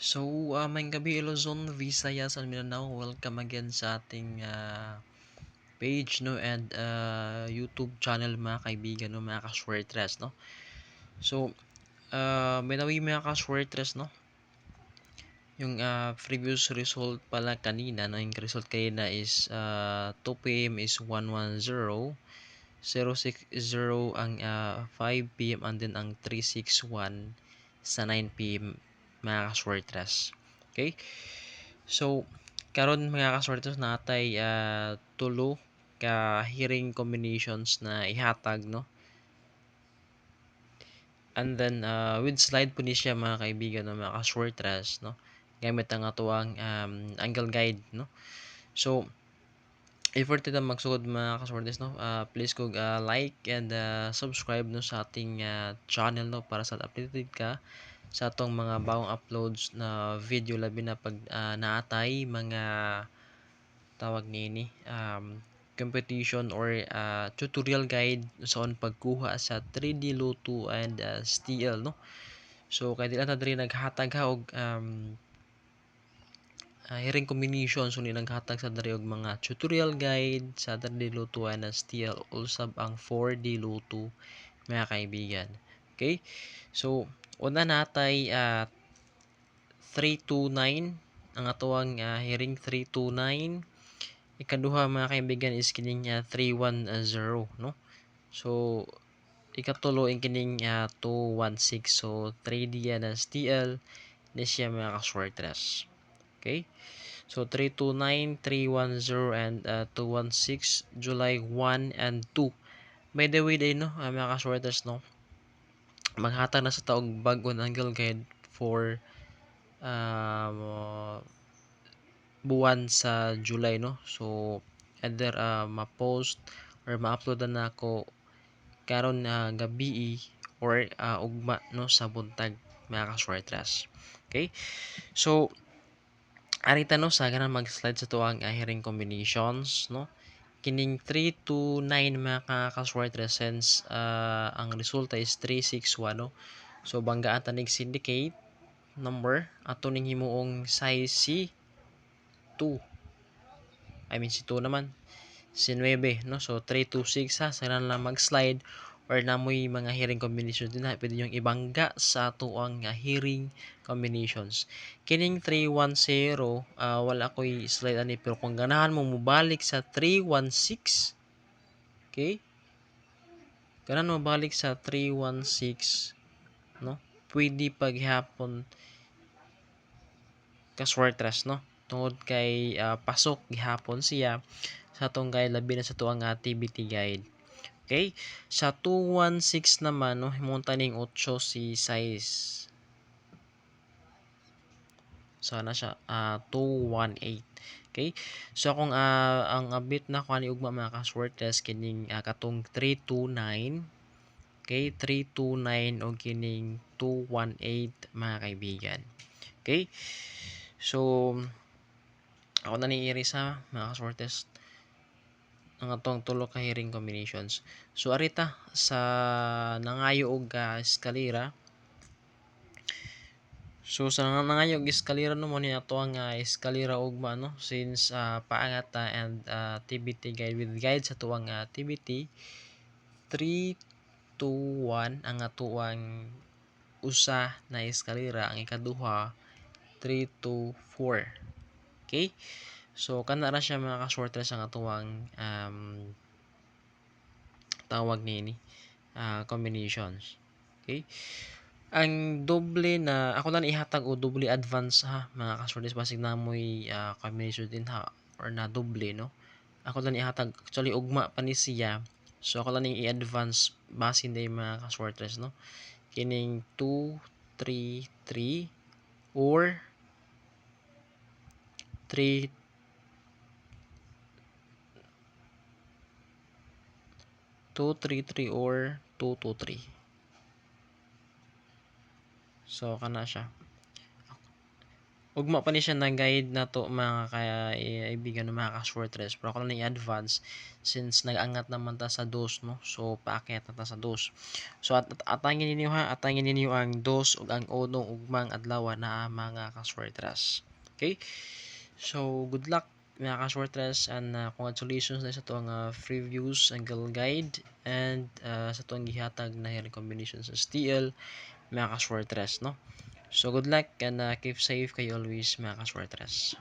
So, maayong gabi, Luzon, Visayas, and Mindanao. Welcome again sa ating page, no, and YouTube channel, mga kaibigan, no, mga kaswertres, no. So, by the way, mga kaswertres, no, yung previous result pala kanina, no, yung result kanina is 2 p.m. is 110, 060 ang 5 p.m. and then ang 361 sa 9 p.m., mga kaswertres. Okay? So, karon, mga kaswertres, natay tulo ka hearing combinations na ihatag, no? And then with slide po ni siya, mga kaibigan, no, mga kaswertres, no? Gamit ang atuang angle guide, no? So, if ta magsugod, mga kaswertres, no, please kog like and subscribe, no, sa ating channel, no, para sa updated ka sa atong mga bagong uploads na video, labi na pag naatay mga tawag niini competition or tutorial guide sa on pagkuha sa 3D Lotto and STL, no. So kay di lang ta diri naghatag ha og hearing combination, so ni naghatag sa diri og mga tutorial guide sa 3D Lotto and STL, usab ang 4D Lotto, mga kaibigan. Okay? So una natay 329 ang atuang hearing 329. Ikaduha, mga kaibigan, is kining 310, no. So ikatulo ang kining 216. So 3D yan as TL ni siya, mga kaswertres. Okay? So 329, 310 and 216, July 1 and 2. By the way day, no, mga kaswertres, no, maghatag na sa taog bag-on angle guide for buwan sa July, no. So either ma-post or ma-upload na nako karon gabi or ugma, no, sa buntag, mga kaswertres. Okay? So arita, no, sa ganan mag-slide sa tuang hearing combinations, no. Kining 329, mga kaswertres, since ang resulta is 361, no. So banggaan ta nig syndicate number, ato ning himuong size si 2. I mean, si 2 naman, si 9, no. So 326 ha, sa lang mag-slide or namoy mga hearing combinations din ha, pwede yung ibangga sa atuang hearing combinations. Kining 310, wala ko'y slide ani, pero kung ganahan mo mobalik sa 316, okay? Ganahan mo balik sa 316, no? Pwede paghapon, kaswertres, no? Tungod kay pasok gihapon siya sa atong guide, labi na sa tuang activity guide. Okay? Sa 216 naman, no, himuon ning 8 si size. So na siya 218. Okay? So kung ang abit na ko ani ugma, mga kaswertres, kining katong 329. Okay, 329 o kining 218, mga kaibigan. Okay? So ako na ni iri sa mga kaswertres ang atong tulo ka hearing combinations. So arita sa nangayo og eskalera. So sa nangayo og eskalera, no, mo ni ato ang eskalera ugma, no, since paangat ta and TBT guide with guide sa tuang TBT, 3 2 1 ang atuang usa na eskalera, ang ikaduha 3 2 4. Okay? So kana ra siya, mga kaswertres, ang atuang tawag niini combinations. Okay? Ang doble na ako lang ihatag o doble advance ha, mga kaswertres, basig namoy combination din ha or na doble, no. Ako lang ihatag, actually ugma pa ni siya. So ako lang i-advance basin day, mga kaswertres, no. Kining 2 3 3 or 3 2 3 3 or 2 2 3. So kana siya. Ugma pa ni siya na guide nato, mga kaibigan, mga kaswertres, pero ako lang i-advance since nag-angat naman ta sa dos, no? So paakyat na ta sa dos. So at atangin ninyo ha, atangin ninyo ang dos ug ang uno ugmang adlaw na, mga kaswertres. Okay, so good luck, mga kaswertres, and congratulations na sa tuang free views angle guide and sa tuang gihatag na recommendation sa STL, mga kaswertres, no? So good luck and keep safe kayo always, mga kaswertres.